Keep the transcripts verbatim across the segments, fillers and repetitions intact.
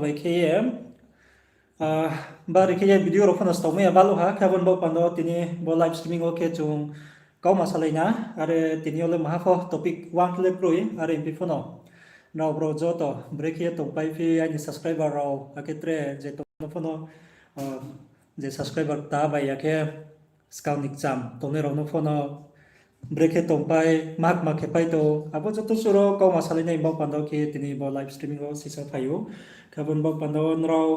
bai khe ye, ah, bari khe ye video rao pho no stao mai ya baluh ha, khe abo ni baoh panda wo tini bo live streaming wo khe chung kauma salai na, are tini yo le maha pho topic uang khe le kroi, are ongphi pho no nrao brao joto brekhe ye tongpai phi aini subscriber rao, akhe tre je tong no pho no, ah, je subscriber kta bai ya khe skang ni kcham tongnai rao no pho no brekhe tongpai, ma kma khe pai tong, abo joto suh rao kauma salai nai baoh panda wo khe tini bo live streaming wo sisa phai ou. Khe abo ni baoh panda wo nrao,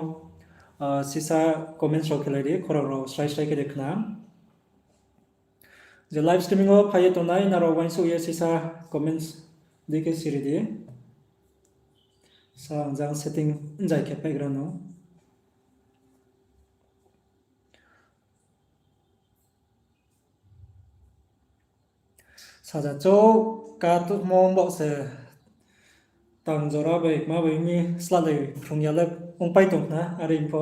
ah, sisa comments rao khe lai di, khorang rao srai srai khe de khna. Je live streaming wo phai ye tongnai nrao uaingsouh ye sisa comments dei khe siri di. Sa ang jang setting jai khe paigra no. Saja chouh ka tumo baoh se tang jora bai kma bai mi slalai phrung ya le ongpai tong khna, are pho.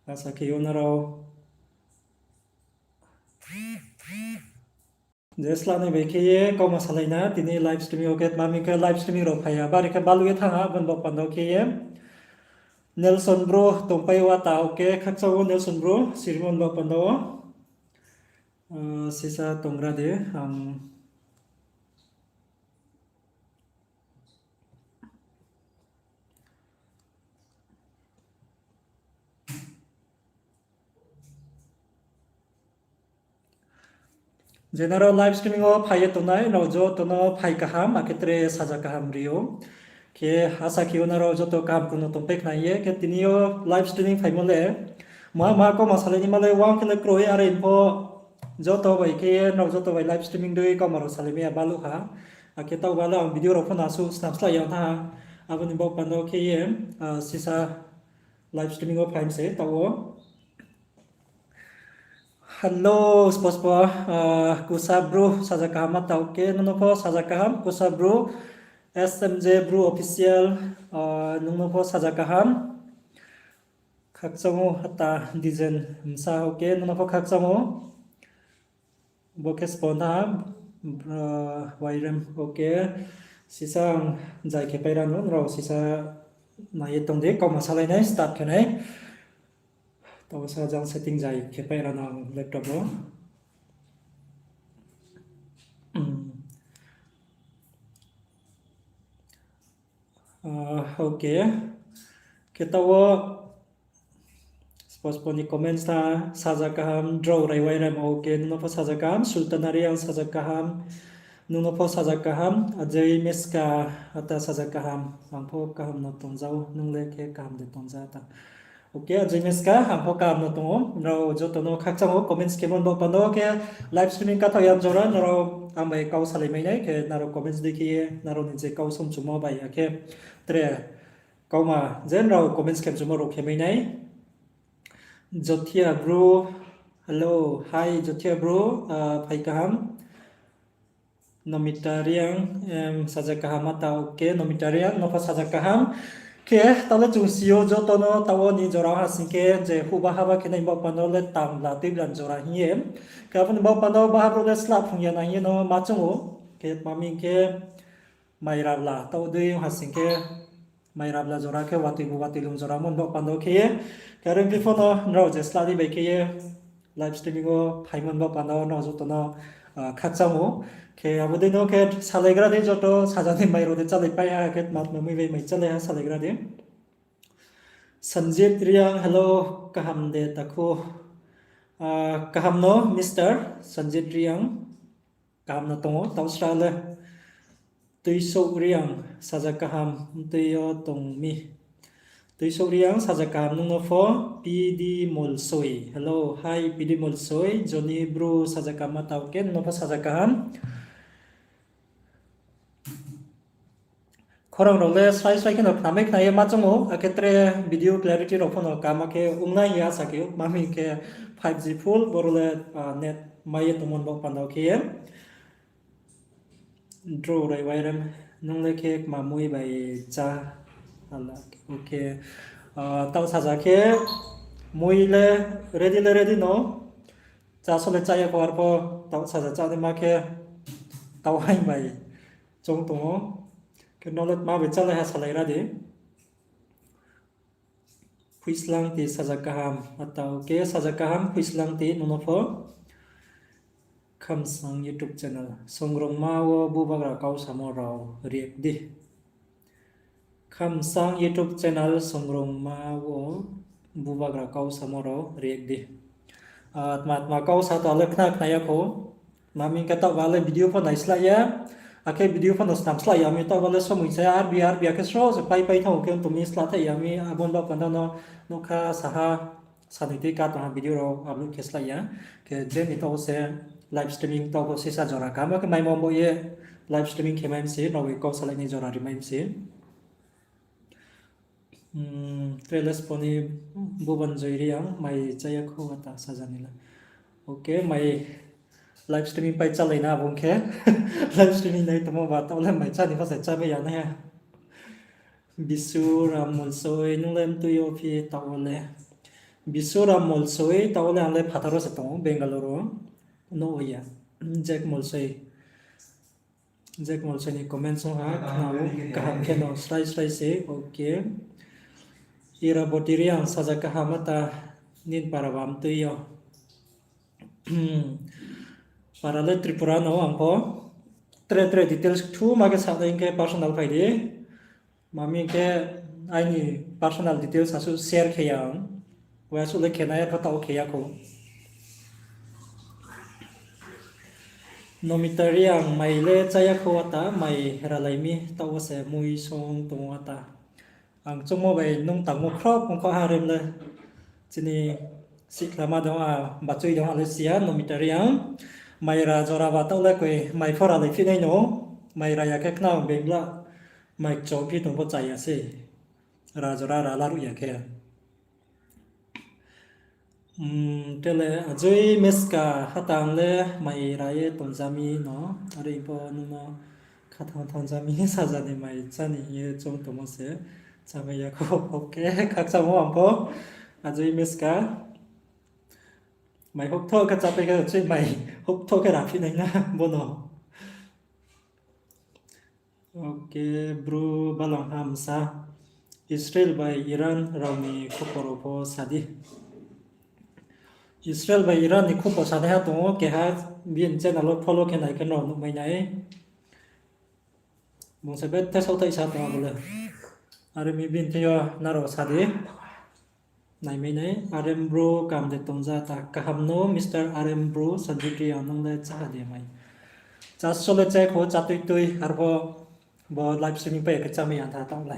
Asa khe yo nrao je slanai bai khe ye kauma salai na, tini live streaming wo khe tma mi khe live streaming rao phai ya, bari khe baluh ye thanng ha, abo ni baoh panda wo khe ye. Nelson Bru tongpai wa ta, okay, khakchang ou Nelson Bru, sirimo ni baoh panda wo. Ah, sisa tongra de, ang je nrao live streaming wo phai ye tongnai nrao joto no phai kaham, akhe tre saja kaham ri ou. Khe asa khe yo nrao joto kaham kunu tongpai khna ye, khe tini yo live streaming phaimo le, ma ma kauma salai ni ma le uang khe le kroi, are pho joto bai khe ye nrao joto bai live streaming dei kauma rao salai mai ya baluh ha. Akhe taoh ba le ang video rao pho no asuh snam slái ya tha ha. Abo ni baoh panda wo khe ye, ah, sisa live streaming wo phai mi se taoh wo. Hello, spospo, ah, Kusa Bru, saja kaham ma taoh khe, nung no pho saja kaham, Kusa Bru, S M J Bru Official, ah, nung no pho saja kaham. Khakchang ou hata Dijen Msa, okay, nung no pho khakchang ou. Bo khe spon ha, ah, Wairem, okay. Sisa ang jai khe paira no, nrao sisa nai ye tong di, kauma salai nai, start khe nai. Taoh sa jang setting jai khe paira no ang laptop wo. Ah, okay. Khe taoh wo spospo ni comments tha, saja kaham, Drao Rai Wairem, okay, nung no pho saja kaham, Sultana Reang saja kaham, nung no pho saja kaham, Ajai Meska ata saja kaham, ang pho kaham no tongja ou, nung le khe kaham de tongja ta. Okay, Ajai Meska, ang pho kaham no tong ou, nrao joto no khakchang ou, comments khemo ni baoh panda wo khe live streaming kathaoh ya jora, nrao ang bai kau salai mai nai, khe nrao comments dei khe ye, nrao ni je kau somchumo bai ya khe tre kauma je nrao comments khe mchumo rao khe mai nai. Jothia Bru, hello, hi Jothia Bru, ah, phai kaham. Nomita Reang, em, saja kaham ma ta, okay, Nomita Reang, no pho saja kaham. Khe taoh le chung si ou joto no taoh wo ni jora ha sing khe je huba haba khe nai baoh panda wo le tang bla tui bla jora hing ye. Khe abo ni baoh panda wo baha brouh le sla phrung ya na hing ye no ma choung ou. Khe tma mi khe mai rabla taoh dei ong ha sing khe mai rabla jora khe watoi bu watoi lung jora mo ni baoh panda wo khe ye. Khe are ongphi pho no nrao je sla dei bai khe ye live streaming wo phaimo ni baoh panda wo nrao joto no, ah, khakchang ou. Khe abo dei no khe salaigra di joto saja ni mai rao de chálai pai ha khe tma tma mi bai mai chálai ha salaigra di. Sanjit Reang, hello, kaham de takhu. Ah, kaham no, Mister Sanjit Reang. Kaham no tong ou, taoh sra le. Tuisouh Reang, saja kaham, tui yo tong mi. Tuisouh Reang, saja kaham, nung no pho, P D Molsoi. Hello, hi, P D Molsoi, Johnny Bru, saja kaham ma taoh khe, nung no pho saja kaham. Khorang rao le srai srai khe no khnamai khna ye ma choung ou, akhe tre video clarity rao pho no kama khe ong nai hing ye asa khe ou, ma hing khe five G full, boro le, ah, net mai ye tongmo ni baoh panda wo khe ye. Drao Rai Wairem, nung le khe kma mui bai chá? Ala, okay. Ah, taoh saja khe mui le ready le ready no. Chá so le chá ya kho, arpho taoh saja chánaima khe taoh haing bai choung tong ou. Khe no le tma bai chálai ha salaigra di. Phuislangti saja kaham, ata, okay, saja kaham Phuislangti nung no pho. Khamsang YouTube channel, songrongma wo bubagra kau samo rao react di. Khamsang YouTube channel, songrongma wo bubagra kau samo rao react di. Ah, tma tma kau sa to le khna khna ya kho. Tma hing khe taoh ba le video pho naislai ya. Akhe video pho no snam slai ya mi, taoh ba le somoi sa ya, R B R B akhe sro se pai pai thanng khe tong mi sla thai ya mi, abo ni baoh panda no nukha saha sanoi tui ka tong ha video rao upload khe slai ya. Khe je ni taoh se live streaming taoh bo sisa jora kaham khe maimo bo ye live streaming khe mai mi se, rao bai kau salai ni jora ri mai mi se. Hmm, Trelespo ni Buban Joy Reang, mai chaya kho ata saja ni la. Okay, mai live streaming pai chálai na abo khe. Live streaming nai tongmo ba taoh le mai chá ni pha se chá bai ya nai ha. Bisuram Molsoi, nung le mtui yo phi taoh le? Bisuram Molsoi, taoh le ang le phathar wo se tong ou, Bangalore wo. No ya. Jack Molsoi. Jack Molsoi ni comment song ha, khna ou, kaham khe no, srai srai se, okay. Iraboti Reang, saja kaham ata, nini para ba mtui yo. Para le Tripura no ang pho. Tre tre details kthu ma khe sa dei khe personal phai di. Tma hing khe aini personal details asuh share khe ya ang. Wai asuh le khe nai ya pho taoh khe ya kho. Nomita Reang, mai le chá ya kho ata, mai ralai mi, taoh wo se mui song tong ata. Ang choungmo bai nung tangmo khroh ong kho ha rem le. Chini sikhla ma dong ha, bachui dong ha le si ya, Nomita Reang. Mai ra jora ba taoh le koi mai pho ralai phi nai no. Mai ra ya khe khna bengla, mai kchom phi tong pho chá ya se. Ra jora ra laruh ya khe. Tele ajoi meska hatang le mai ra ye tongja mi no, are pho nung no khathang thangja mi saja ni mai chá ni hing ye choung tongmo se, chámai ya kho, okay, khakchangmo ang pho, ajoi meska. Mai houhthoh khe chápai khe chui mai houhthoh khe raphi nai na bono. Okay, bru balang ha msa. Israel bai Iran rao ni khupor rao pho sa di. Israel bai Iran ni khupor sanaiha tong ou, keha bini channel wo follow khe nai khe nrao nuhmai nai. Bung se bethe saohthaih sa tong abo le. Are mi bini thing yo nrao sa di. Naimai nai, R M bro, kaham de tongja ta? Kaham no, Mister R M bro, Sanjit Reang, nung le cháha de mai? Chá so le chá kho, chá tui tui, arpho bo live streaming pai khe chámai ya tha tong le.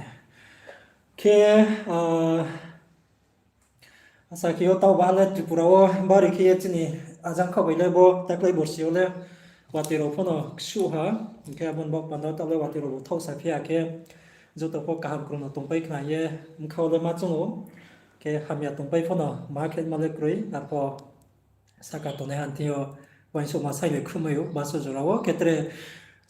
Khe, asa khe yo taoh ba le Tripura wo bari khe ye chini ajang kha bai le bo taklai borsi yo le watoi rao pho no ksuh ha, hing khe abo ni baoh panda taoh le watoi rao bo thaoh sa phi ya khe joto pho kaham krung no tongpai khna ye bkha wo le ma choung ou. Khe hamya tongpai pho no ma khe ma le kroi, arpho sahka tongnai ha thing yo uaingsouhma sai le khruhmai ou, baso jora wo khe tre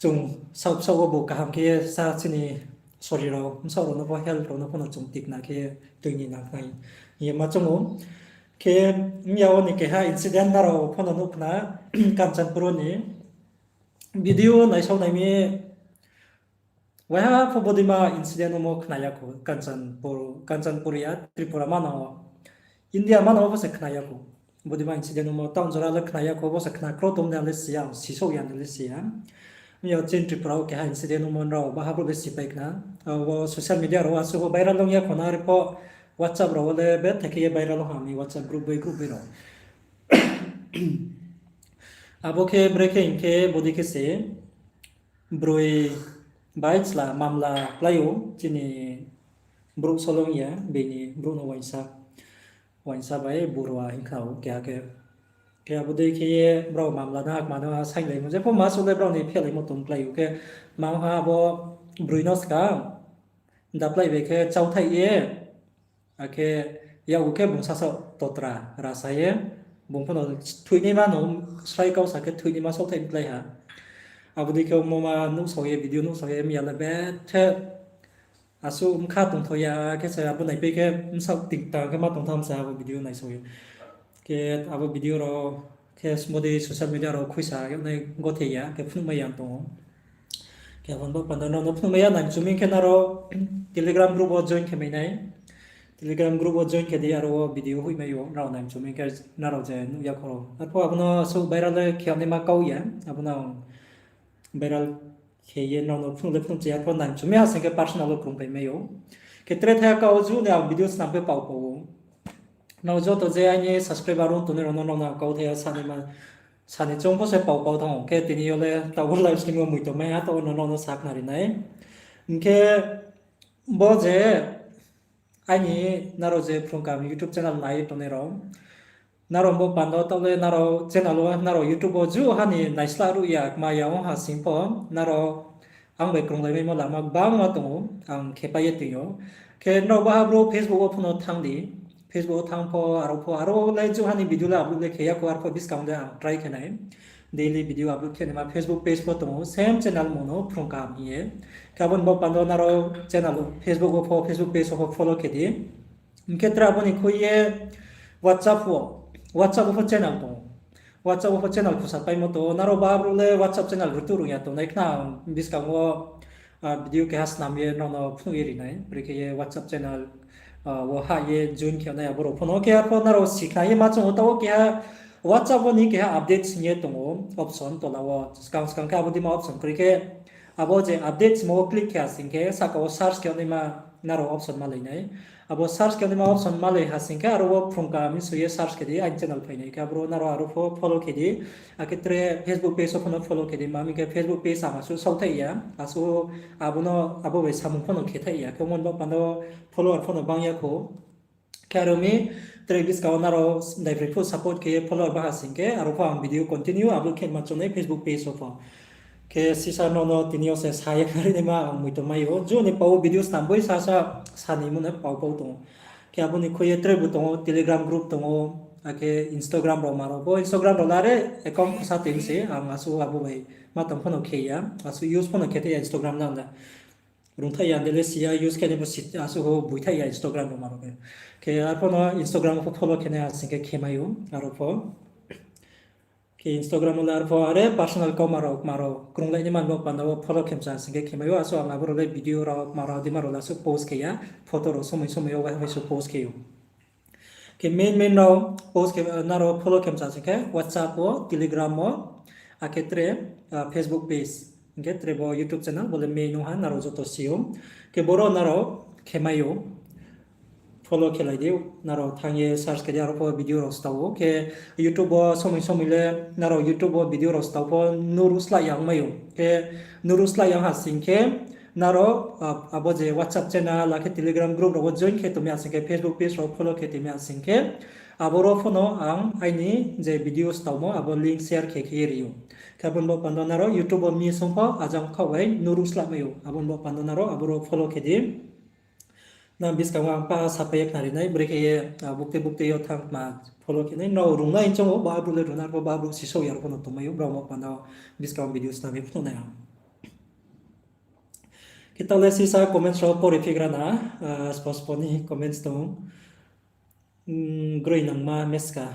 chung saoh bsaoh wo bo kaham khe ye sa chini sori rao, bsaoh rao no pho health rao no pho no chung tikna khe tui ni nang khnai hing ye ma choung ou. Khe mya wo ni keha incident nrao pho no nuh khna, Kanchanpur ni video naisao nai mi, waiha pho bodeima incident ongmo khna ya kho, Kanchanpur, Kanchanpur ya, Tripura manang wo, India manang wo pho se khna ya kho. Bodeima incident ongmo town jora le khna ya kho, bo se khna kro tong de le si ya, sisouh ya de le si ya. Mya wo chini Tripura wo keha incident ongmo nrao baha brouh le sipai khna. Abo social media rao asuh pho viral ong ya kho na, are pho WhatsApp rao wo le bethe khe ye viral ong ha mi, WhatsApp group bai group bai rao. Abo khe brekhe hing khe bodei khe se broi bai chla mamla klái ou, chini brouh solong ya, bini brouh no uaingsa, uaingsa bai burwa hing kha ou keha khe. Khe abo dei khe ye brao mamla no hakma no ha sainglaimo, jepho ma suh le brao ni phelaimo tong klái ou khe, ma ha abo broi no ska, daplai bai khe chauthaih ye, akhe yak khe bung sasaoh totra rasa ye, bung pho no thoinaima no, srai kau sa khe thoinaima saohthaih klái ha. Abo dei khe ongmo ma nuhsao ye, video nuhsao ye, mya le bethe asuh bkha tongthao ya khe se abo naipai khe bsaoh tikta khe ma tongtham se abo video naisao ye. Khe abo video rao khe bodei social media rao khuisa yag nai gothe ya khe phnuhmai ya tong ou. Khe abo ni bo panda nrao no phnuhmai ya nai mchu mi khe nrao Telegram group wo join khe mai nai. Telegram group wo join khe di, aro wo video hoihmai ou, nrao naimchumi khe nrao je nuh ya kho. Arphuh abo no asuh viral le khe yagnaima kau ya, abo no ang viral khe ye nrao no phnuh le phnuh chi ya, arphuh naimchumi ha sing khe personal wo krungpai mai ou. Khe tre thaiha kau ju ni ang video snam khe pao pao ou. Nrao joto je aini subscriber ong tongnai rao no nrao no ang kauthai ya sani choung pho se pao pao thanng ou. Khe tini yo le taoh wo live stream wo moito mai ha, taoh wo no nrao no sakhnari nai. Hing khe bo je aini nrao je Phrung Kaham YouTube channel nai ye tongnai rao, nrao bo panda taoh le nrao channel wo, nrao YouTube wo ju ha ni naislah ruh ya, kma ya ong ha sing pho, nrao ang bai krunglaimaimo lama gbangma tong ou, ang khepai ye tong ou. Khe nrao baha bro Facebook wo pho no thanng di, Facebook wo thanng pho, aro pho, aro le ju ha ni video le upload le khe ya kho, arphuh buskang de ang try khe nai. Daily video upload khe naima Facebook page pho tong ou, same channel mung no Phrung Kaham hing ye. Khe abo ni bo panda nrao channel Facebook wo pho, Facebook page wo pho follow khe di. Hing khe tre abo ni khui ye WhatsApp wo, WhatsApp wo pho channel tong ou. WhatsApp wo pho channel khusa paimo tong ou. Nrao baha bro le WhatsApp channel rutu rung ya tongnai khna, buskang wo video keha snam ye nrao no phnuh ye ri nai. Brekhe ye WhatsApp channel wo hah ye join khe nai abo rao pho no. Khe arphuh nrao sikhna ye ma choung ou, taoh wo keha WhatsApp wo ni keha update sing ye tong ou option tola wo. Skang skang khe abo dima option kroi khe, abo je update simo wo click khe ha sing khe sahka wo search khe naima nrao option malai nai. Abo search khe naima option malai ha sing khe aro wo Phrung Kaham hing soi ye search khe di, aini channel phai nai. Khe aboro nrao aro pho follow khe di. Akhe tre Facebook page wo pho no follow khe di, ma mi khe Facebook page ang asuh saohthaih ya, asuh abo no, abo bai samung pho no khe thaih ya. Khe omo ni bo panda wo follower pho no bang ya kho. Khe aro mi tre buskang wo nrao daiphai phuh support khe ye follower bang ha sing khe, aro pho ang video continue upload khe ma choung nai Facebook page wo pho. Khe sisa nrao no tini yo se sa ye khnari naima ang moito mai ou. Ju ni pao wo video snam boi sasa sani mo no pao pao tong ou. Khe abo ni khui ye tre bu tong ou, Telegram group tong ou, akhe Instagram rao ma rao pho, Instagram rao le are account khusa tong se, ang asuh abo bai ma tang pho no khe ya, asuh use pho no khe thaih ya Instagram no le. Rungthaih ya, de le si ya, use khe nai pho asuh ho boithaih ya Instagram rao ma rao khe. Khe arphuh no Instagram wo pho follow khe nai ha sing khe khe mai ou, aro pho. Khe Instagram wo le arphuh are personal kauma rao kma rao krunglai naima ni bo panda wo follow khe mcha sing khe khe mai ou, asuh ang abo rao le video rao kma rao dima rao le asuh post khe ya, photo rao somoi somoi yo waiha bai se post khe ou. Khe main main rao post khe, nrao follow khe mcha sing khe WhatsApp wo, Telegram wo, akhe tre Facebook page, hing khe tre bo YouTube channel bo le main ong ha, nrao joto si ou. Khe boro nrao khe mai ou, follow khe lai di, nrao thanng ye search khe di, aro pho video rao stao ou. Khe YouTube wo somoi somoi le nrao YouTube wo video rao stao pho nuhruh slái ya ong mai ou. Khe nuhruh slái ya ong ha sing khe nrao abo je WhatsApp channel akhe Telegram group rao wo join khe tongmi ha sing khe, Facebook page rao follow khe tongmi ha sing khe, aboro pho no ang aini je video staomo abo link share khe khe ye ri ou. Khe abo ni bo panda nrao YouTube wo miss ong pho ajang khaoh bai nuhruh slái mai ou. Abo ni bo panda nrao aboro follow khe di. Nang buskang wo ang pa sapai ye khnari nai, brekhe ye bukte bukte yo thanng ma follow khe nai. Nrao rungnai choung ou, ba brouh le rungnai, arphuh ba brouh sisouh ya ro pho no tongmai ou, brao bo panda wo buskang wo video snam ye phnuh nai ang. Khe taoh le sisa comments rao pore phigra na, spo spo ni comments tong. Groi nangma meska,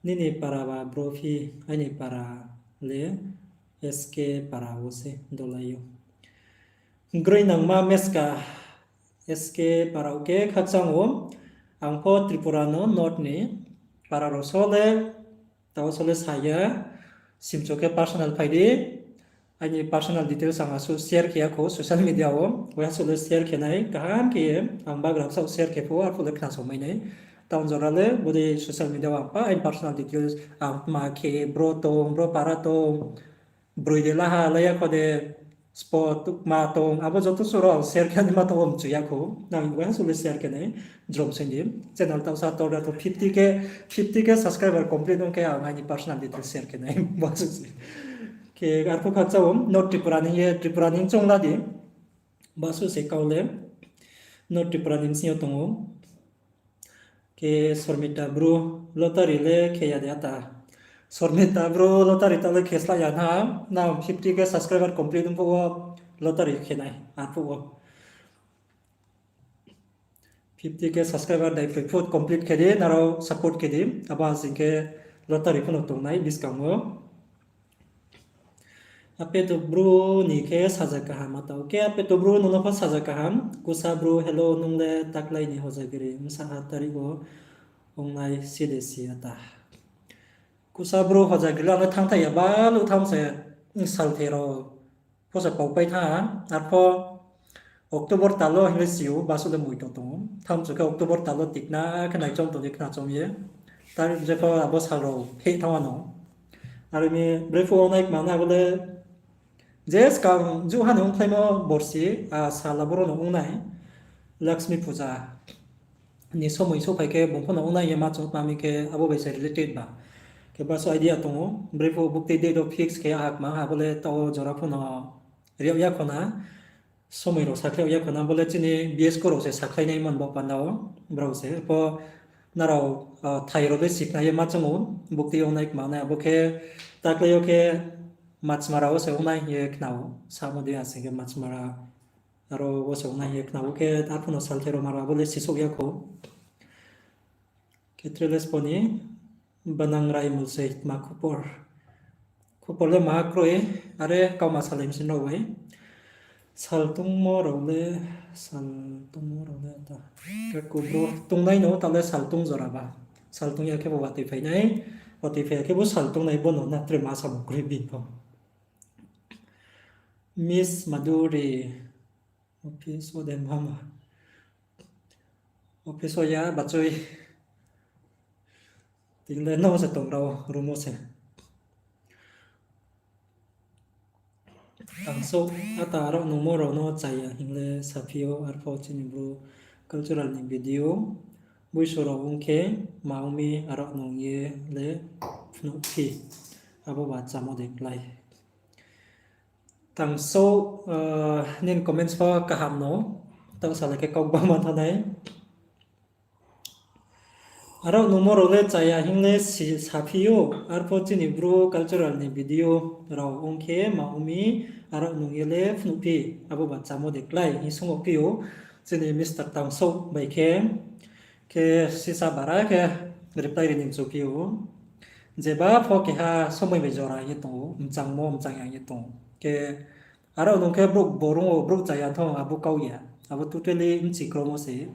nini para ba bro phi, aini para le S K para wo se dolai ou. Groi nangma meska, S K para wo khe khakchang ou, ang pho Tripura no North ni para rao so le, tao so le sa ya, simchu khe personal phai di. Aini personal details ang asuh share khe ya kho social media wo, waiha suh le share khe nai, kaham khe ye ang bagra bsaoh share khe pho arphuh le khnasaomai nai. Taoh jora le bodei social media wo ang pa aini personal details, ang tma khe, bro tong, bro para tong, broi de laha lai ya kho de, spo tma tong, abo joto suh rao ang share khe naima taoh wo mchu ya kho, nang waiha suh le share khe nai, jrom sing di. Channel taoh sa tor da to fifty K, fifty K subscriber complete ong khe ang aini personal details share khe nai, bo suh se. Khe arphuh khakchang ou, North Tripura ni ye, Tripura ni choung la di. Bo suh se kau le, North Tripura ni bsing yo tong ou. Khe Sormita bro, lottery le khe ya de ata. Sormita bro, lottery taoh le khe slái ya na, nang fifty K subscriber complete ong phuh wo lottery khe nai, arphuh wo. Fifty K subscriber daiphai phuh complete khe di, nrao support khe di, abo ha sing khe lottery pho no tong nai buskang wo. Apeto Bru ni khe saja kaham ata. Khe Apeto Bru, nung no pho saja kaham. Kusa Bru, hello, nung le taklai ni Hojagiri bsa ha tarik wo ongnai si de si ata. Kusa Bru, Hojagiri le ang le thanngthai ya, baluh tham se, salthai rao pho se paupai thanng ha. Arpho October tal wo hing le si ou, basuh le moito tong ou. Thamchu khe October tal wo tikna khe naichom tong di khna chom ye. Tarik jepho abo sal rao pheh thanng ano. Are mi brephuh ongnai kma nai abo le je skang juh ha ni ongkhlaimo borsi, a, sal aboro no ongnai Lakshmi Puja ni somoi souhphai khe bung pho no ongnai ye ma chung tma mi khe abo bai se related ba. Khe basuh idea tong ou, brephuh buktui date wo fix khe aha kma ha, abo le taoh jora pho no ri yag ya kho na, somoi rao sakhlai yag ya kho na, bo le chini B S kho rao se sakhlai naimo ni baoh panda wo, brao se pho nrao, a, thai rao le sikhna ye ma chung ou, buktui ongnai kma nai abo khe taklai yo khe Machmara wo se ongnai hing ye khna ou, samo dei asing khe Machmara aro wo se ongnai hing ye khna ou khe, arphuh no salthai rao ma rao abo le sisouh ya kho. Khe tre le sbo ni Banang Rai Mulsei tma khupor. Khupor le maha kroi, are kauma salai msin rao bai. Sal tongmo rao le, sal tongmo rao le ta. Khe kubro tongnai no ta le sal tong jora ba. Sal tong ya khe bo watoi phai nai, watoi phai ya khe bo sal tongnai bo no na tre ma samo kroi bini pho. Miss Madhuri, office wo de mama. Office wo ya bachoi. Tini le no se tong rao, room wo se. Tangsouh, ata arao nungmo rao no chaya hing le saphi ou, arpho chini Bru cultural ni video. Boisu rao ong khe ma ong mi arao nung ye le phnuh phi, abo ba chámo de klái. Tangsouh, nini comments pho kaham no, taoh salai khe kau gbangma thanng nai. Arao nungmo rao le chaya hing le si saphi ou, arpho chini Bru cultural ni video rao ong khe ma ong mi, arao nung ye le phnuh phi, abo ba chámo de klái hing swunng phi ou, chini Mister Tangsouh bai khe, khe sisa bara khe reply ri ni mchu phi ou. Jeba pho keha somoi bai jora ye tong ou, mchangmo mchang ya ye tong ou. Khe arao nung khe brouh bo rung ou, brouh chaya thong abo kau ya, abo totally bchi kromo se.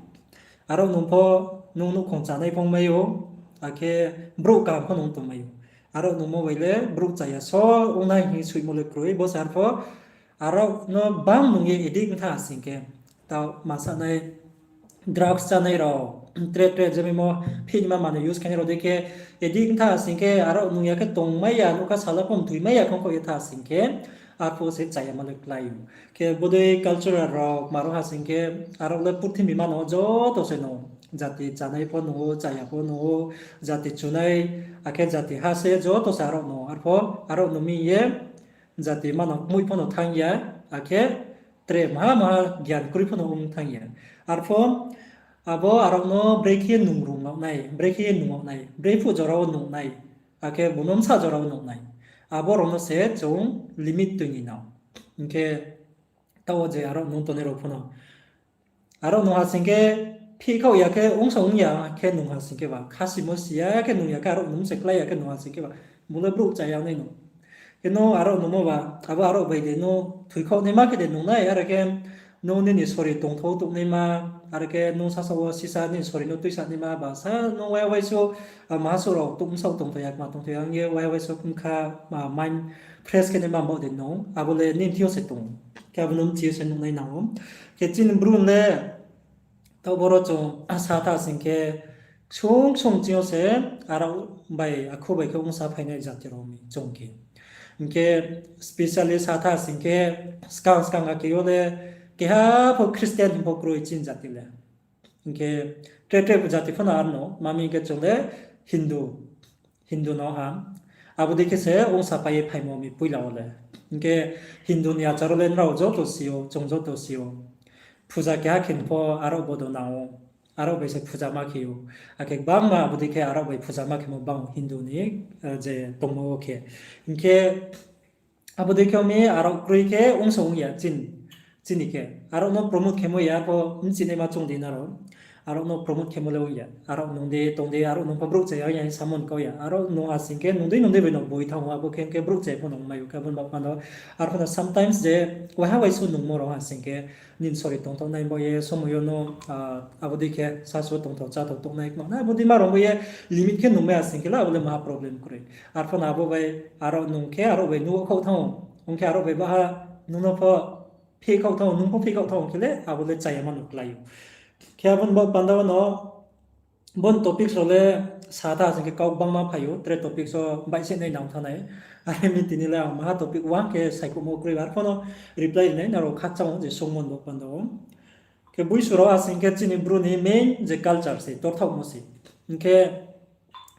Arao nung pho nung nouhkhong chánai phongmai ou, akhe brouh kaham pho nung tongmai ou. Arao nungmo bai le brouh chaya so ongnai hing soimo le kroi, bo se arpho arao no bang nung ye addict ong tha sing khe, tao ma sanai drugs chánai rao, tre tre je maimo phih ni ma manoi use khainai rao dei khe addict ong tha sing khe, arao nung ya khe tongmai ya, nougkha sala pho mthoimai ya khongkhaoh ye tha sing khe, arphuh se chaya ma le klái ou. Khe bodei cultural rao ma rao ha sing khe, arao le purthimbi ma no joto se no, jati chánai pho nung ou, chaya pho nung ou, jati chunai, akhe jati ha se joto se arao no, arpho arao no mi ye, jati ma no kmoih pho no thanng ya, akhe tre maha maha gyan kroi pho no ong thanng ya. Arpho abo arao no brekhe nung rung nai, brekhe nung nai, brephuh jora wo nung nai, akhe bung no bsa jora wo nung nai. Abo rao no se chung limit tui ni nang. Hing khe taoh wo je arao nung tongnai rao pho no, arao nung ha sing khe phihkhaoh ya khe ongsa ong ya khe nung ha sing khe ba, khasimo si ya khe nung ya khe arao nung se klái ya khe nung ha sing khe ba, bung le brouh chaya nai no. Khe nung arao nungmo ba, abo arao bai de nung thoikhaoh naima khe de nung nai, are khe nung nini sori tongthou tongnaima, are khe nung sasa wo sisa nini sori no tuisa naima ba, sa nung wai wai so, maha so rao bsaoh tongthou ya, kma tongthou ya, hing ye wai wai so khum kha, mind fresh khe naima bo de nung, abo le nini thing yo se tong. Khe abo no bchi ye se nung nai nang ou. Khe chini Bru le, taoh boro chung sa tha sing khe, ksung ksung ching yo se arao bai akhu bai khe ongsa phainai jati rao mi chung khe. Hing khe specially sa tha sing khe, skang skang ake yo le keha pho Christian hing pho kroi chini jati le. Hing khe tre tre jati pho no arno, ma mi hing khe chung le Hindu, Hindu no ha. Abo dei khe se ongsa pai ye phaimo mi poila wo le. Hing khe Hindu ni achar wo le nrao joto si ou, chung joto si ou. Phuja keha khe pho arao bodo nang ou. Arao bai se phuja ma khe ou. Akhe gbangma abo dei khe arao bai phuja ma khemo bang Hindu ni, je tongmo wo khe. Hing khe abo dei khe mi arao kroi khe ongsa ong ya chini khe. Arao no promote khemo ya pho bchinaima chung di nrao. Aro no promote khemo le ong ya. Aro nung di, tong di, aro nung pho brouh chaya ya, samo ni kau ya. Aro nung asing khe, nung dei nung dei bai no boi thanng ou, abo khe, khe brouh chaya pho nung mai ou, khe abo ni baoh panda wo. Aro pho no sometimes je, waiha waisu nungmo rao asing khe, nini sori tongthou nai bo ye, somoi yo no, abo dei khe, sasu tongthou, cháthou, tongnai kma na, abo dei ma rao bo ye, limit khe nung mai asing khe la, abo le maha problem kroi. Aro pho no abo bai, aro nung khe, aro bai nung khaoh thanng ou, ong khe aro bai baha, nung no pho, phihkhaoh thanng ou, nung pho phihkhaoh thanng ou khe le, abo le chaya ma no klái ou. Khe abo ni baoh panda wo no, bo ni topics rao le sa tha asing khe kau gbangma phai ou, tre topics wo baihse nai nang thanng nai. Are mi tini le ang maha topic wang khe saikhouhmo kroi, aro pho no reply rinai nrao khakchang ou je sungmo ni baoh panda wo. Khe buisu rao asing khe chini Bru ni main je culture se, torthaohmo se. Hing khe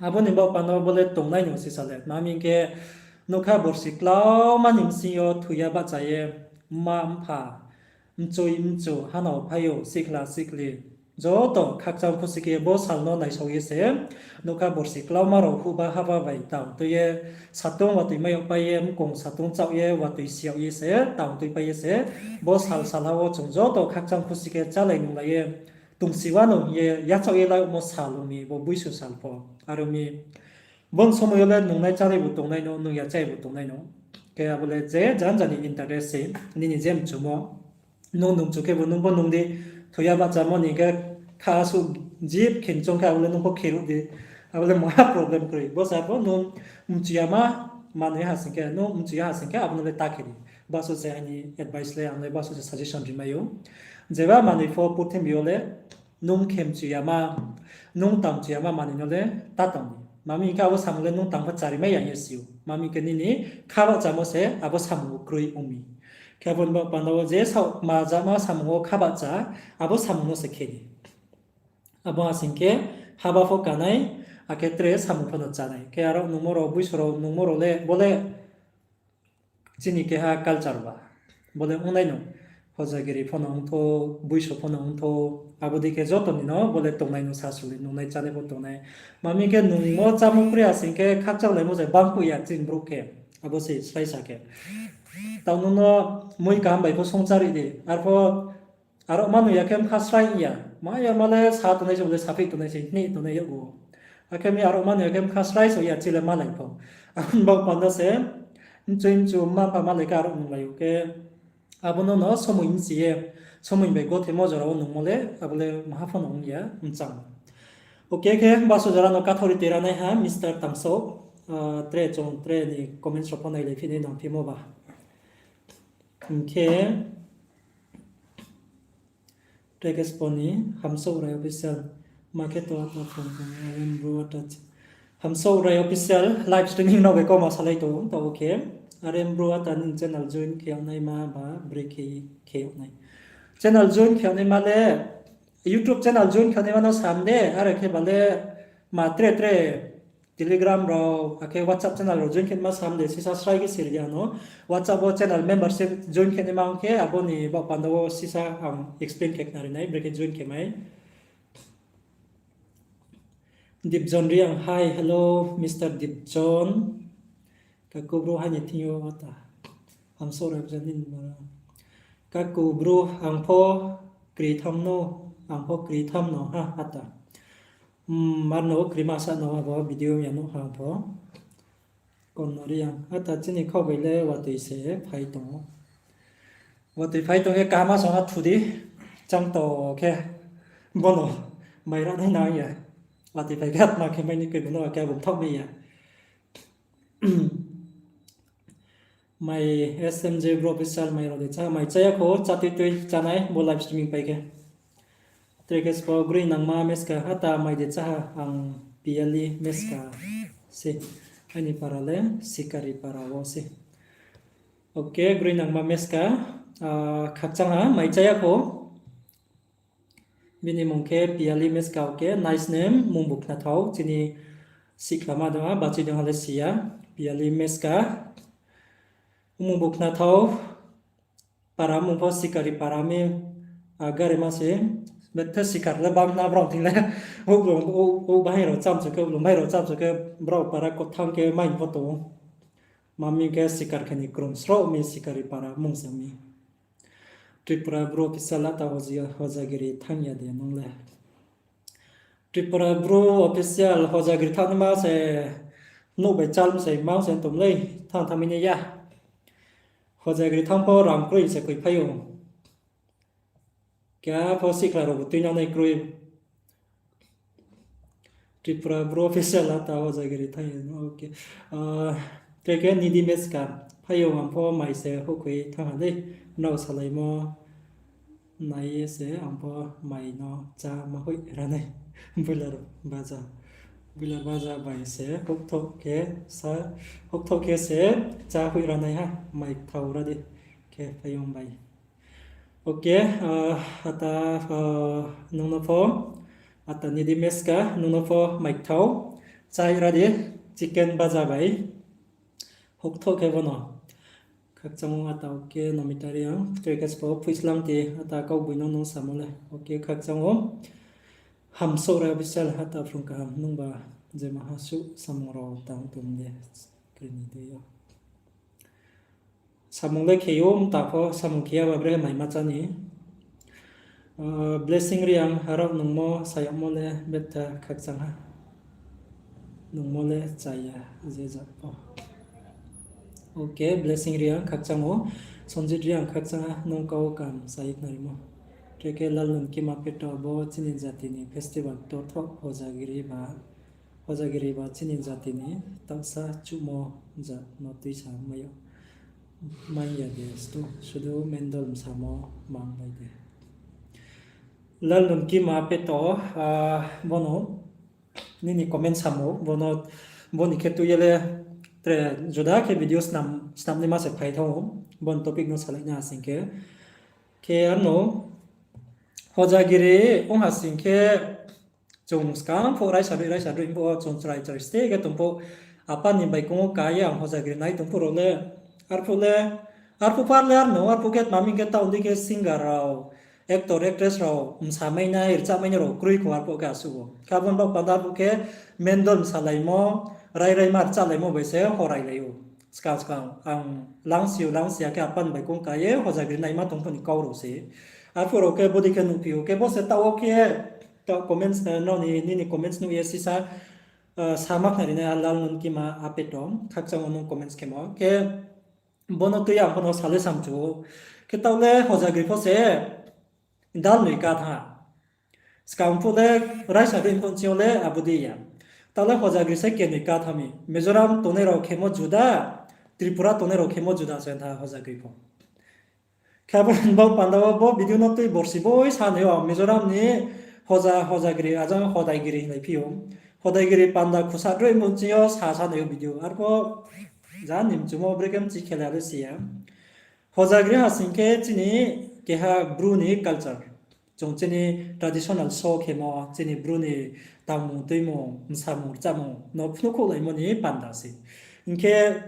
abo ni baoh panda wo bo le tongnai no sisa le. Ma hing khe nougkha borsi klauma ni bsing yo thoi ya bahcha ye, mma mpha, mchoi mchu, hanao phai ou, sikhla sikhli, joto khakchang khusi khe bo sal no naisao ye se, nougkha borsi klauma rao huhba haba bai tang tui ye, satung watoi mai yag pai ye, mkong satung chaoh ye, watoi si yag ye se, tang tuipai ye se, bo sal salha wo chung joto khakchang khusi khe chálai nunglai ye, tongsi wa no hing ye yachaoh ye laimo sal ong mi, bo buisu sal pho. Aro mi, bo ni somoi yo le nungnai chánai bu tongnai no, nung ya chái bu tongnai no. Khe abo le je janja ni interest se, nini je mchumo. Nung nung mchu khebu nung pho nung di, thoi ya bahchamo ni khe kha suh jip khe choung khe abo le nung pho khe ruh di. Abo le maha problem kroi. Bo sa pho nung mchu ya ma manoi ha sing khe, nung mchu ya ha sing khe abo no le ta khe di. Baso se aini advice le, ang le baso se suggestion ri mai ou. Jeba manoi pho purthimbi yo le, nung khe mchu ya ma, nung tang mchu ya ma manoi no le ta tang di. Ma mi hing khe abo samung le nung tang pho chari mai ya hing ye si ou. Ma mi hing khe nini kha bahchamo se abo samung wo kroi ong mi. Khe abo ni baoh panda wo je saoh ma jama samung wo kha bahcha, abo samung no se khe di. Abo ha sing khe haba pho kanai, akhe tre samung pho no chánai. Khe aro nungmo rao, buisu rao nungmo rao le, bo le chini keha culture ba. Bo le ongnai no, hojagiri pho no ongthou, buisu pho no ongthou, abo dei khe joto ni no bo le tongnai no sasuli, nungnai chánai pho tongnai. Ma mi hing khe nungmo chámo kri asing khe khakchanglaimo je bangkhu ya chini brouh khe, abo se srai sa khe. Tao nung no mui kaham bai pho songchari di, arpho aro manoi ya khe bkha srai ya. Ma ya ma le sa tongnai se, bo le saphi tongnai se, hnih tongnai yag ou. Akhe mi aro manoi ya khe bkha srai so ya, chile malai pho. Abo ni baoh panda se, mchoi mchu mma mpha malai khe aro nunglai ou khe, abo no no somoi mchi ye, somoi bai gothemo jora wo nungmo le, abo le maha pho no ong ya, mchang. Okay, khe baso jora no kathori tera nai ha, Mister Tamsou, tre chung tre ni comments rao pho nailai phi nai nang phimo ba. Hing khe, Trekespo ni, Hamsouh Rai Official, ma khe to ata phone tong, Arem Bru ata ch-, Hamsouh Rai Official, live streaming no bai kau ma salai tong, tao khe, Arem Bru ata nini channel join khe yag naima ba, bre khe, khe yag nai. Channel join khe yag naima le, YouTube channel join khe yag naima no sam de, are khe ba le, ma tre tre, Telegram rao, akhe WhatsApp channel rao join khe ma sam de, sisa srai khe sir ya no. WhatsApp wo channel membership join khe naima ong khe, abo ni baoh panda wo sisa ang explain khe khnari nai, bre khe join khe mai. Dipjon Reang, hi, hello, Mister Dipjon. Kaku bro, hai ni thing yo ata. Hamsouh Rai Official nini boro. Kaku bro, ang pho kri tham no, ang pho kri tham no ha ata. Mar no kri ma sa no abo video ya nuh ha ang pho. Kon no Reang, ata chini khaoh bai le watoi se phai tong ou. Watoi phai tong khe kaham song ha thu di, chang to khe bono mai ra nai nang ya. Watoi phai khe atma khe mai ni khe bono khe abo mthaoh mai ya. Mai S M J Bro Official mai rao de chá, mai chá ya kho, chá tui tui chánai bo live streaming pai khe. Trekespo Groinangma Meska, ata mai de chá ha, ang Piali Meska se, aini para le Sikari para wo se. Okay, Groinangma Meska, khakchang ha, mai chá ya kho. Bini mung khe Piali Meska, okay, nice name, mung bu khnathao, chini sikhlama dong ha, bachoi dong ha le si ya, Piali Meska. Mung bu khnathao, para mung pho Sikari para mi, a gari ma se, bethe sikar le bang na brao thing le, ou bahai rao chamsu khe, ou bahai rao chamsu khe, brao para kotham khe mai pho tong ou. Ma mi khe sikar khe ni krung sroh mi Sikari para mung se mi. Tripura Bru Official ata hoja, hojagiri thanng ya de nung le. Tripura Bru official Hojagiri thanngnaima se nouh bai chal se mang se tong lei, thanng thanng mi nai ya. Hojagiri thanng pho rang kroi se koi phai ou. Keha pho sikhla rao bo tuinang nai kroi. Tripura Bru official ata Hojagiri thanng, okay. Tre khe Nidi Meska, phai ou, ang pho mai se houhkhoi thanng ha dei. Nrao salaimo nai ye se ang pho mai no chá ma hoih ra nai. Builar baja, builar baja bai se houhthoh khe sa, houhthoh khe se chá hoih ra nai ha, mai kthao ra di khe phai ou bai. Okay, ata, nung no pho, ata Nidi Meska, nung no pho mai kthao chá hoih ra di, chicken baja bai. Houhthoh khe bo no. Khakchang ou ata, okay, Nomita Reang, tre khe spo phuislang ti ata kaugboino nung samo le. Okay, khakchang ou. Hamsouh ra official ata phrung kaham nungba je maha suh samung rao tang tong de kri ni dei yo. Samung le khe ou, mta pho samung khe ya ba bre mai ma chá ni. Blessing Reang, aro nungmo sayagmo le betha khakchang ha. Nungmo le chaya je ja pho. Okay, Blessing Reang khakchang ou, Sonjit Reang khakchang ha, nung kau kam saye khnarimo. Tre khe Lalnunkima Peto, bo chini jati ni festival to tho, Hojagiri ba chini jati ni taohsa chuhmo ja no tuisa mai ya de stu, sudu mendol msamo mang bai de. Lalnunkima Peto, bono nini comment samo, bo ni khe tui ye le tre juda khe video snam, snamnaima se phai thanng ou, bo ni topic no salai na sing khe. Khe ano Hojagiri ong ha sing khe, chung skang pho raisa droi, raisa droi pho chung chrai chrai ste khe tong pho, apa ni baikong wo ka ye ang Hojagiri nai tong pho rao le, arphuh le, arphuh par le arno, arphuh khe tma mi khe taoh di khe singer rao, actor, actress rao, msamainai, rchamainai rao kroi kho arphuh khe asuh ou. Khe abo ni baoh panda arphuh khe mendol msalaimo, rairaima rchalaimo bai se horailai ou. Skang skang ang langsi ou, langsi ya khe apa ni baikong ka ye Hojagiri naima tong pho ni kau rao se. Arphuh rao khe bodei khe nuhphi ou, khe bo se taoh wo khe, taoh comments, nrao ni, nini comments nuh ye sisa, sama khnari nai a Lalnunkima Apeto, khakchang ou nung comments khemo. Khe bo no tui ang pho no sa le samchu ou. Khe taoh le Hojagiri pho se dal noi ka thanng ha. Skang phuh le raisa dei phuh ching yo le abo dei ya. Taoh le Hojagiri se kenoi ka thanng mi. Mizoram tongnai rao khemo juda, Tripura tongnai rao khemo juda se tha Hojagiri pho. Khe abo ni baoh panda wo bo video no tui borsi boi sa nai ou, Mizoram ni Hoja, Hojagiri, ajang Hodaigiri hinglai phi ou. Hodaigiri panda khusa droi mung ching yo sa sa nai ou video. Arpho ja ni mchumo brekhe mchi khe le abo si ya. Hojagiri ha sing khe chini keha Bru ni culture. Chung chini traditional show khemo, chini Bru ni tangmung tuimung, msamung rchamung no phnuhkhouhlaimo ni panda se. Hing khe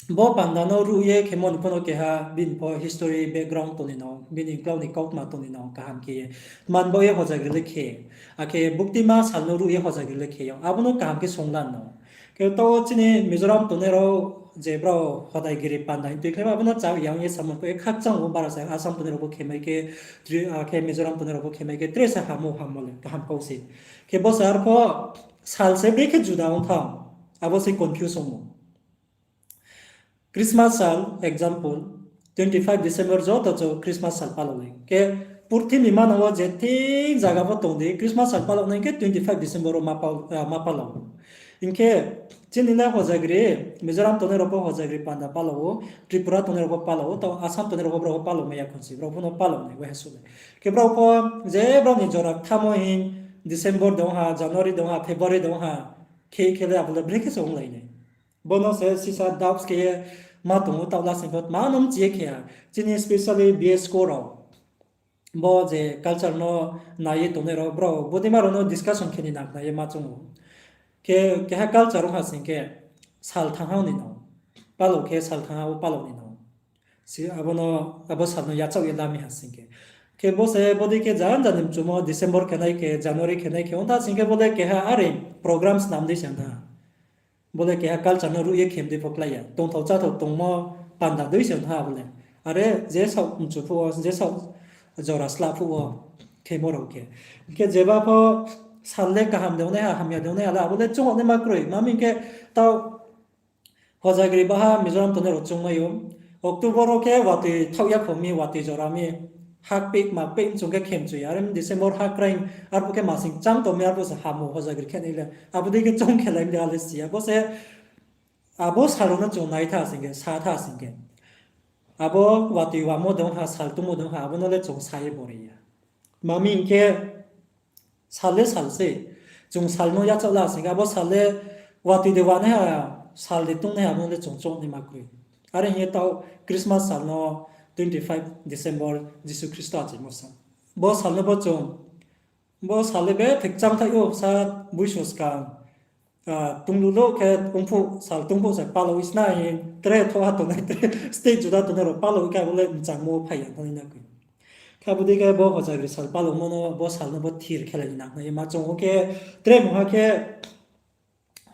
bo panda no ruh ye khemo ni pho no keha bini pho history background tong ni nang, bini klau ni kautma tong ni nang kaham khe ye. Tma ni baoh ye Hojagiri le khe, akhe buktima sal no ruh ye Hojagiri le khe yo. Abo no kaham khe sunglan no. Khe taoh chini Mizoram tongnai rao je brao Hodaigiri panda hing tui khlai ba, abo no chá yang ye samung pho ye khakchang ou, bara sa Assam tongnai rao pho khemai khe, akhe Mizoram tongnai rao pho khemai khe, tre se hamo hammo le kaham kau se. Khe bo se arpho sal se brekhe juda ong thanng, abo se confuse ong ou. Christmas sal, example, twenty five December joto chung Christmas sal palao nai. Khe purthimbi manang wo je thing zaga pho tong di, Christmas sal palao nai khe twenty five December wo ma palao. Hing khe chini le Hojagiri, Mizoram tongnai rao pho Hojagiri panda palao ou, Tripura tongnai rao pho palao ou, taoh Assam tongnai rao pho brao pho palao mai ya khon se, brao pho no palao nai, waiha suh nai. Khe brao pho je brao ni jora kthamo hing December de ong ha, January de ong ha, February de ong ha, khe khe le abo le brekhe se onglai nai. Bo no se sisa doubts khe ye ma tong ou, taoh lasing pho tma no mchi ye khe ya. Chini specially B S ko rao, bo je culture no nai ye tongnai rao, brao bodeima rao no discussion khe ni nang khna ye ma choung ou. Khe keha culture ong ha sing khe sal thanng ha ni no, palao khe sal thanng ha wo palao ni no. Abo sal no yachaoh ye la mi ha sing khe. Khe bo se bodei khe jan jan ni mchumo December khe nai khe, January khe nai khe, ong tha sing khe bo le keha are program snam dei se ong tha. Bo le keha culture no ruh ye khem dei pho klái ya. Tongthao cháthao tongmo panda dei se ong tha bo le. Are je saoh mchu phuh wo, je saoh jora slah phuh wo khemo rao khe. Hing khe jeba pho sal le kaham de ongnaiha, hamya de ongnaiha le abo le choung naima kroi. Ma mi hing khe, taoh Hojagri baha Mizoram tongnai rao choungmai ou. October wo khe watoi thaoh ya kho mi, watoi jora mi. Hak peh ma peh mchung khe khe mchu ya. Are mi December ha kraing, arphuh khe masing chang tong mi, arphuh se ham ou Hojagri khe nai le. Abo dei khe choung khelai mi de ale si ya. Bo se, abo sal rao no chung nai tha sing khe, sa tha sing khe, abo watoi wamo de ong ha, sal tungmo de ong ha, abo no le chung sa ye bori ya. Ma mi hing khe, sal le sal se. Chung sal no yachaoh la sing khe, abo sal le watoi de wanaiha, sal de tungnaiha, abo no le chung choung naima kroi. Are hing ye taoh Christmas sal no twenty five December Jisu Khristo achaimo sal. Bo sal no bo chung, bo sal le bethek chang thaih ou, sa buiso skang, tunglulo khe ongphuh, sal tungphuh se palao isna hing, tre thoha tongnai, tre state juda tongnai rao palao khe abo le mchangmo phai ya thanng nai na koi. Khe abo dei khe bo Hojagri sal palaomo no, bo sal no bo thir khelai ni nang nai ma chung ou khe, tre mungha khe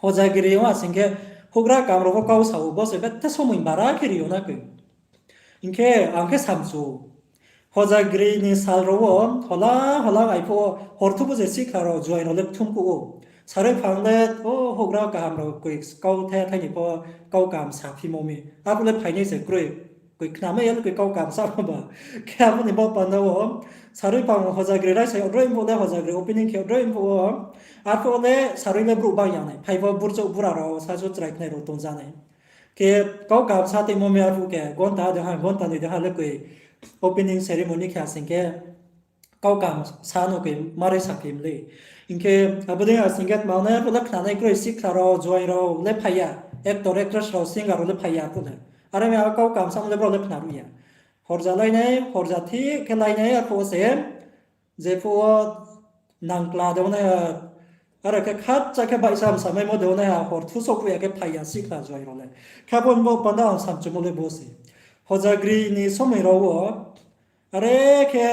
Hojagri ong ha sing khe, houhgra kaham rao pho kau sa ou, bo se betha somoi bara khe ri ou na koi. Hing khe ang khe samchu, Hojagri ni sal rao wo hola hola aiphuh wo horthuh pho je sikhla rao juaing rao le kthumkuh ou. Sarui phang le, o houhgra kaham rao koi kauthai thai ni pho kau kaham saphimo mi. Arphuh le phainai se kroi, koi khnamai ya le koi kau kaham samo ba. Khe abo ni bo panda wo, sarui phang Hojagri raisa yagdroi phuh le Hojagri opening khe yagdroi phuh wo, arphuh le sarui le brouh bang ya nai. Phai pho burchouh bura rao, sasu chrai khnai rao tongja nai. Khe kau kaham sa tongmo mi arphuh khe, gonta de ha, gonta noi de ha le koi opening ceremony khe asing khe, kau kaham sa no koi mare sa khe mlei. Hing khe abo dei asing khe tma nai arphuh le khnanai kroi, sikhla rao, juaing rao le phai ya, actor, actress rao, singer rao le phai ya arphuh le. Are mi kau kaham samo le brao le khna ruh ya. Horja lai nai, horja thik khe lai nai arphuh wo se, jephuh wo nangkla de ongnaiha, aro khe khatcha khe baihsa msamaimo de ongnaiha, horthuh souhphuh ya khe phai ya sikhla juaing rao le. Khe abo ni bo panda ang samchumo le bo se. Hojagri ni somoi rao wo, are khe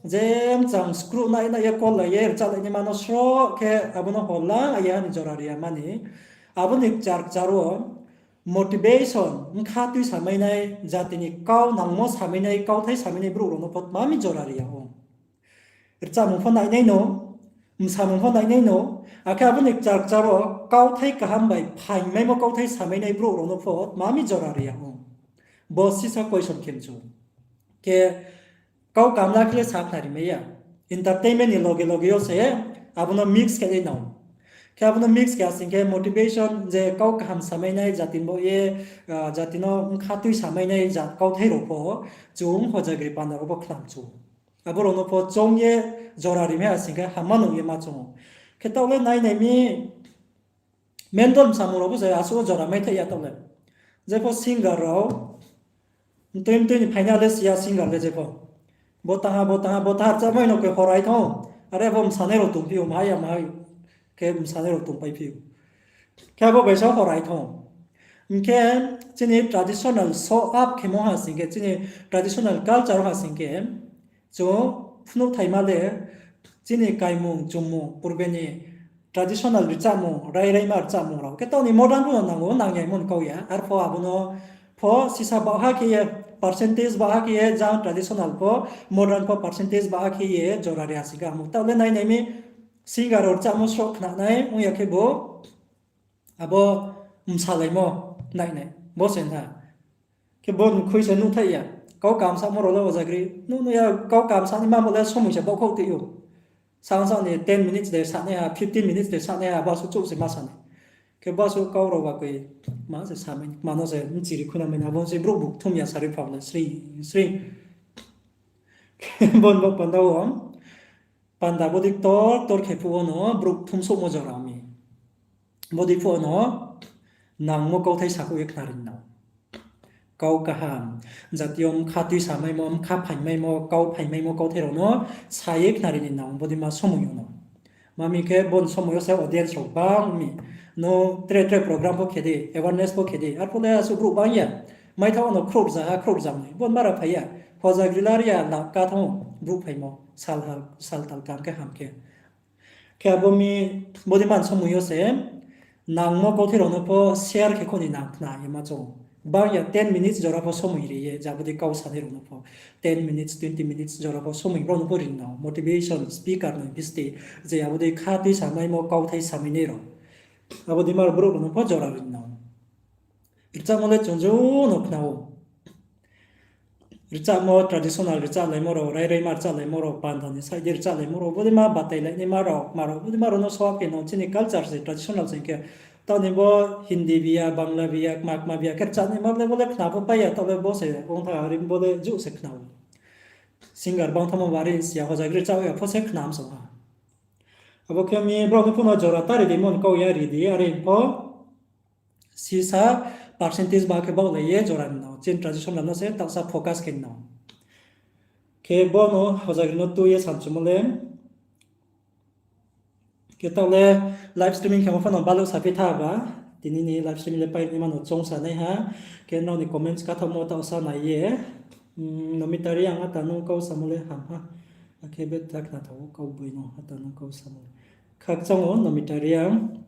je mchang skruh nai nai ye kol lai ye rchahlai naima no sroh khe abo no holang aye ha ni jora ri ya mani. Abo ni kchar kchar wo motivation, bkha tui samai nai, jati ni kau nangmo samai nai, kauthai samai nai brouh rao no pho tma mi jora ri ya ou. Rchahmung pho nainai no, msamung pho nainai no, akhe abo ni kchar kchar wo kauthai kaham bai phaingmaimo kauthai samai nai brouh rao no pho tma mi jora ri ya ou. Bo sisa question khe mchu. Khe kau kaham la khe le sakhnari mai ya. Entertainment ni loge loge yo se abo no mix khe nai nang. Khe abo no mix khe asing khe motivation je kau kaham samai nai jati ni baoh ye, jati no bkha tui samai nai jat kauthai rao pho chung Hojagri panda rao pho khna mchu. Abo rao no pho choung ye jora ri mai asing khe hamma nung ye ma choung ou. Khe taoh le nai nai mi, mendol msamung rao bo se asuh wo jora mai thaih ya taoh le. Jepho singer rao, mtui mtui ni phainai le si ya singer le jepho. Bo taha, bo taha, bo taha rchahmai no khe horai thanng ou. Are bo msanai rao tongphi ou, maha ya maha khe msanai rao tongpaiphi ou. Khe abo bai sa horai thanng ou. Hing khe chini traditional show up khemo ha sing khe, chini traditional culture ha sing khe, chung phnuh thaima le chini kaimung chumung purbe ni traditional rchahmung, rai raima rchahmung rao khe taoh ni modern pho no nang ou, nangyaimo ni kau ya. Arpho abo no pho sisa baohha khe ye, percentage baohha khe ye jang traditional pho, modern pho percentage baohha khe ye jora ri asing khe amo. Taoh le nai nai mi singer rao rchahmo sroh khna nai ong ya khe bo abo msalaimo nai nai. Bo se na. Khe bo ni khui se nuhthaih ya. Kau kaham samo rao le Hojagri. Nuh nuh ya kau kaham sa ni ma bo le somoi se baohkhouh tui ou. Sang sang ni ten minutes de sanaiha, fifteen minutes de sanaiha, bo asuh chouh se ma sa nai. Khe bo asuh kau rao ba koi, ma se samai, ma no se mchiri khuinamai na, bo se brouh bu kthum ya sari phang le, sri, sri. Khe bo ni bo panda wo, panda bodei ktor ktor khe phuh wo no brouh kthum souhmo jora mi. Bodei phuh wo no nangmo kauthai sakhouh ye khnari ni nang. Kau kaham, jati yo bkha tui samaimo, bkha phaingmaimo, kau phaingmaimo kauthai rao no sa ye khnari ni nang, bodei ma somoi yo no. Ma mi khe bo ni somoi yo se audience rao bang mi, no tre tre program pho khe di, awareness pho khe di, arphuh le asuh brouh bang ya. Maithaoh wo no khrouh rza ha, khrouh rza noi, bo ni bara phai ya. Hojagri la ri ya, lak ka thanng ou, brouh phaimo, sal ha, sal tal kam khe ham khe. Khe abo mi, bodei man somoi yo se, nangmo kauthai rao no pho share khe khouh ni nang khna ye ma choung. Bang ya ten minutes jora pho somoi ri ye, je abo dei kau sanai rao no pho ten minutes, twenty minutes jora pho somoi brao no pho ri nang ou. Motivation speaker ni bisti, je abo dei kha tui samaimo kauthai samainai rao. Abo dei ma rao brouh rao no pho jora ri nang ou. Rchamo le chung joto no khna ou. Rchamo traditional rchalaimo rao, rai raima rchalaimo rao, panda ni side rchalaimo rao, bodei ma batailai naima rao, ma rao, bodei ma rao no soa khe no chini culture se traditional se khe. Taoh ni bo Hindi biya, Bangla biya, kma kma biya khe rchanaima le bo le khna pho pai ya, taoh le bo se ong tha, are bo le juh se khna ou. Singer bang thamo bari siya, hojagri rchah ya pho se khna msong ha. Abo khe mi brao no pho no jora ta ri di, mon kau ya ri di, are pho sisa percentage ba khe baohlai ye jora ni no, chini traditional no se taohsa focus khe no. Khe bo no hojagri no tui ye samchumo le. Khe taoh le live streaming khemo pho no baluh saphi tha ba, tini ni live streaming le pai naima no choungsa nai ha. Khe nrao ni comments kathaohmo taohsa nai ye. Nomitari ang ata nung kau samo le ham ha. Akhe betha khnathao kau boi no ata nung kau samo le. Khakchang ou Nomitari ang.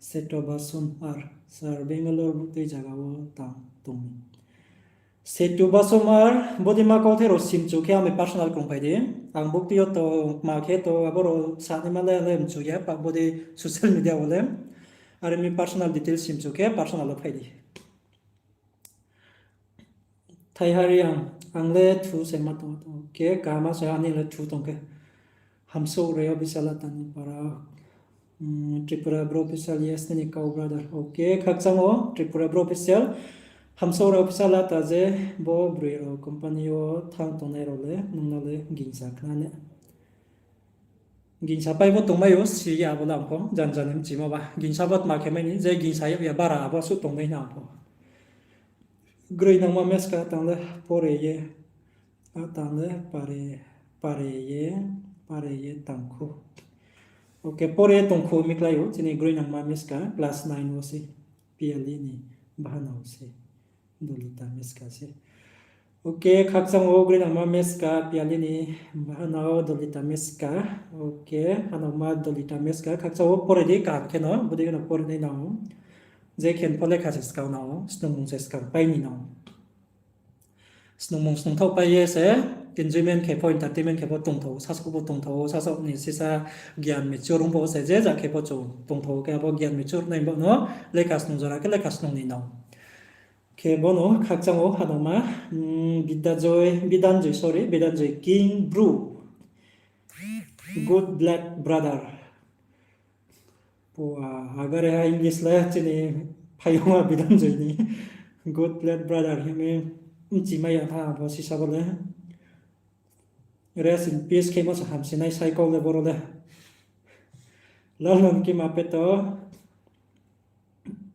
Seto Basum R, sir, Bangalore buktui zaga wo tang tong mi. Setu Basum R, bodei ma kauthai rao simchu khe ang bai personal krungphai di. Ang buktui yo tong, kma khe tong, abo rao sanaima le, le mchu ya, pa bodei social media wo le. Are mi personal details simchu khe personal wo phai di. Thaihari ang, ang le thu se ma tong, tong khe, kaham se ani le thu tong khe. Hamsouh Rai official ata ni para, Tripura Bru official, yes, nini kau brother. Ok, khakchang ou Tripura Bru official. Hamsouh Rai official ata je bo broi rao company wo thanng tongnai rao le nung no le gingsa khna ne. Gingsa pai bo tongmai ou, si ya abo le ang pho, jan jan ni mchimo ba. Gingsa bo tma khe mai ni, je gingsa yag ya bara abo suh tongmai na ang pho. Groi nangma meska tang le pore ye, a tang le pare, pare ye, pare ye tangkhu. Ok, pore ye tongkhu mi klái ou, chini groi nangma meska class nine wo se, Piali ni bahanao se, Dolita meska se. Ok, khakchang ou groi nangma meska, Piali ni bahanao Dolita meska. Ok, hanaoma Dolita meska, khakchang ou pore di kaham khe no, bodei khe no pore nai nang ou. Je khe pho lekha se skang nang ou, snungmung se skang pai ni nang ou. Snungmung snungthaoh pai ye se, enjoyment khe pho, entertainment khe pho tongthao, sasaoh pho tongthao, sasaoh ni sisa gyan mature ong pho se, je ja khe pho chung tongthao khe abo gyan mature nai bo no lekha snung jora khe lekha snung ni nang ou. Khe bo no khakchang ou hanaoma, Bidanjoy, Bidanjoy, sorry, Bidanjoy King Bru. Good luck, brother. Pua, agare ha English le chini phaiyong a Bidanjoy ni. Good luck, brother, hing mi mchimai ya tha bo sisa bo le. Rest in peace khemo se hamsinai sai kau le boro le. Lalmonkima Peto,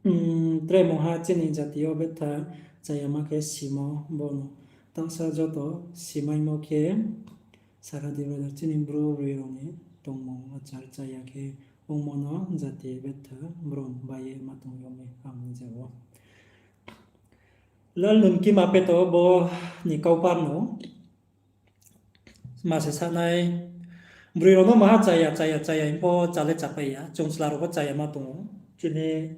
tre mungha chini jati yo betha chayama khe simo bo no. Taohsa joto simaimo khe sara di brother chini bru broi rao ni tongmung achar chaya khe ongmo no jati betha brom bai ye ma tong yo mi ang ni jao. Lalmonkima Peto bo ni kaupar no ma se sanai, broi rao no maha chaya, chaya, chaya hing pho cha le chapai ya, chung chla rao pho chaya ma tong ou. Chini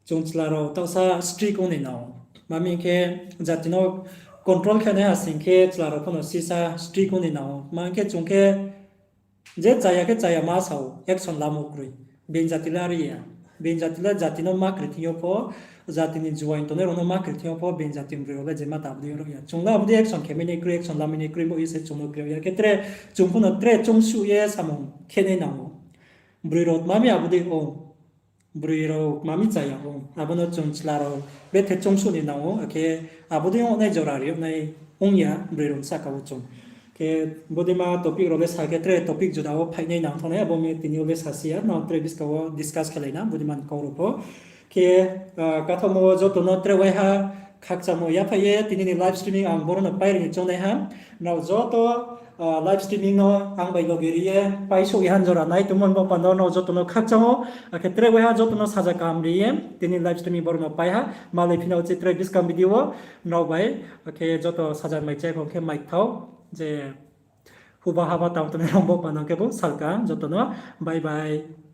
chung chla rao taohsa strict ong ni nang ou. Ma mi khe jati no control khe nai ha sing khe chla rao pho no sisa strict ong ni nang ou. Ma khe chung khe je chaya khe chaya ma sao, action lamo kroi. Being jati le are ya. Being jati le jati no ma kri thing yo pho, jati ni juaing tongnai rao no ma kri thing yo pho, being jati ni broi rao le je ma ta abo dei rao ya. Chung le abo dei action khe mai nai kroi, action lamai nai kroi bo ye se chung no kri ya. Khe tre, chung pho no tre choungsuh ye samung khe nai nang ou. Broi rao tma mi abo dei ong. Broi rao tma mi chaya ong. Abo no chung chla rao bethe choungsuh ni nang ou. Akhe abo dei ong nai jora ri yag nai ong ya broi rao ni sahka wo chung. Khe bodei ma topic rao le sa khe tre topic juda wo phainai nang thanng nai, abo mi tini yo le sasi ya, nrao tre buskang wo discuss khelai na, bodei ma ni kau rao pho. Khe, kathaohmo wo joto no tre waiha khakchangmo yaphaih ye tini ni live streaming ang boro no pai ri ni choungnai ha. Nrao joto live streaming no ang bai loge ri ye paisouh ya han jora nai tongmo ni baoh panda wo nrao joto no khakchang ou, akhe tre waiha joto no saja kaham ri ye tini live streaming boro no pai ha. Malai phi na uchih tre buskang video wo nrao bai, akhe joto saja mai chai khong khe mai thao je huba haba tang tongnai rao baoh panda khe bo salka joto no bye bye.